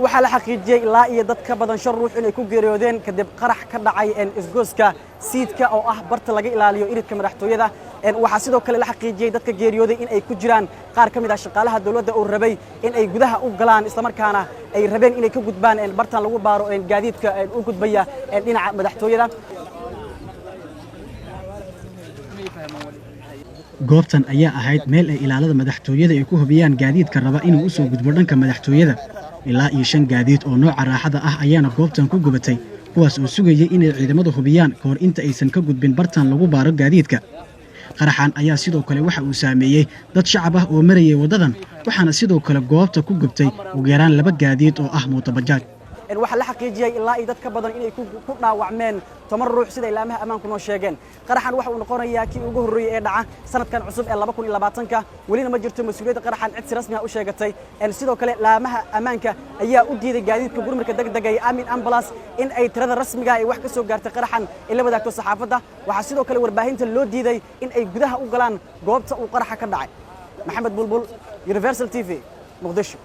Waxaa la xaqiijiyey ilaa iyo dad ka badan shan ruux inay ku geeriyoodeen kadib qarax ka dhacay isgoyska Siidka, oo ah barta laga ilaaliyo iridka madaxtooyada. Waxaa sidoo kale la xaqiijiyey dadka geeriyooday in ay ku jiraan qaar ka mid ah shaqaalaha dowladda oo rabay in ay gudaha u galaan, islamarkaana ay rabeen inay ka gudbaan bartan lagu baaro gaadiidka u gudbaya dhinaca madaxtooyada. Goobtan ayaa ahayd meel ay ilaalada madaxtooyada ay ku hubiyaan gaadiidka raba inuu u soo gudbo dhanka madaxtooyada. Ilaa iyo shan gaadiid oo nooca raaxada ah ayaana goobtan ku gubatay, kuwaas oo sugayay inay ciidamadu hubiyaan ka hor inta aysan ka gudbin bartan lagu baaro gaadiidka. Qaraxan ayaa sidoo kale waxa uu saameeyey dad shacab ah oo marayay waddadan, waxaana sidoo kale goobta ku gubtay ugu yaraan laba gaadiid oo ah mootobajaaj. Waxaa la xaqiijiyey ilaa iyo dad ka badan inay ku dhaawacmeen 10 ruux, sida ilaamaha ammaanku noo sheegeen. Qaraxan waxa uu noqonayaa kii ugu horreeyey ee dhaca sanadkan cusub ee 2020-ka. Welina ma jirto mas-uuliyadda qaraxan cid si rasmi ah u sheegatay. Sidoo kale laamaha ammaanka ayaa u diiday gaadiidka gurmadka degdega ee Amin Ambulance in ay tirada rasmiga ay wax ka soo gaartay qaraxan ay la wadaagto saxaafadda. Waxaa sidoo kale warbaahinta loo diiday in ay gudaha u galaan goobta uu qaraxa ka dhacay. Maxamed Bulbul, Universal TV, Muqdisho.